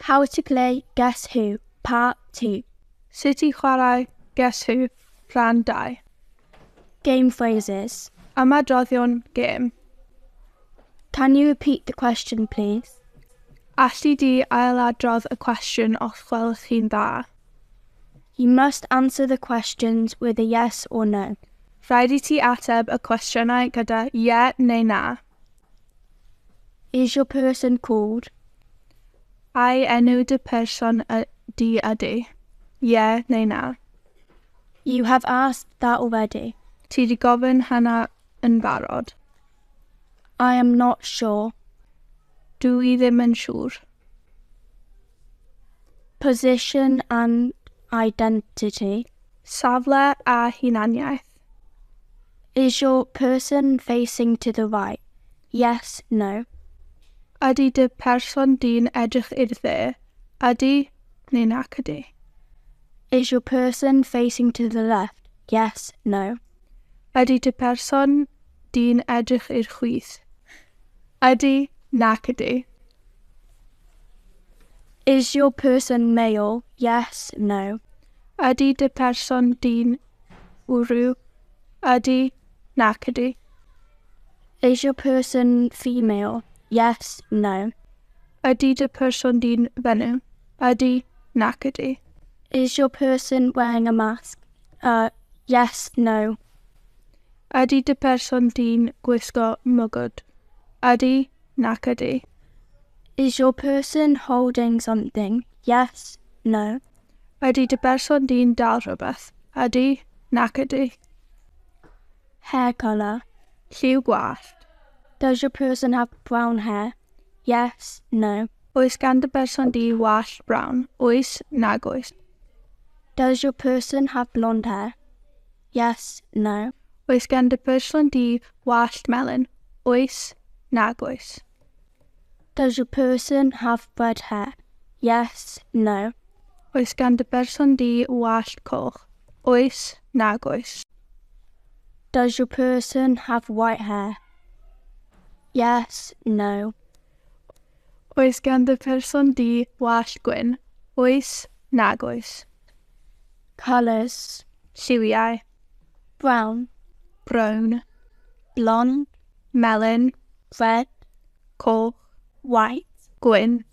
How to play Guess Who, Part 2. Sut i chwarae Guess Who, rhan 2. Game phrases. Ymadroddion gêm. Can you repeat the question, please? Alli di ailadrodd y cwestiwn os gwelwch chi'n dda? You must answer the questions with a yes or no. Rhaid i ti ateb y cwestiynau gyda ie neu na. Is your person called? Ai enw dy person di ydy? Ie neu na? You have asked that already. Ti di gofyn hynna yn barod. I am not sure. Dw i ddim yn siŵr. Position and identity. Safle a hunaniaeth. Is your person facing to the right? Yes, no. Ydy dy person di'n edrych i'r dde? Ydy neu nac ydy? Is your person facing to the left? Yes, no. Ydy dy person di'n edrych i'r chwith? Ydy, nac ydy. Is your person male? Yes, no. Ydy dy person di'n wryw? Ydy, nac ydy. Is your person female? Yes, no. Ydy dy person di'n fenyw? Ydy, nac ydy. Is your person wearing a mask? Yes, no. Ydy dy person di'n gwisgo mwgwd? Ydy, nac ydy. Is your person holding something? Yes, no. Ydy dy person di'n dal rhywbeth? Ydy, nac ydy. Hair colour. Lliw gwallt. Does your person have brown hair? Yes, no. Oes gan dy person di wallt brown? Oes, nag oes. Does your person have blonde hair? Yes, no. Oes gan dy person di wallt melyn? Oes, nag oes. Does your person have red hair? Yes, no. Oes gan dy person di wallt coch? Oes, nag oes. Does your person have white hair? Yes, no. Oes gan dy person di wallt gwyn? Oes, nag oes. Colours. Lliwiau. Brown. Brown. Blonde. Melyn. Red. Coch. White. Gwyn.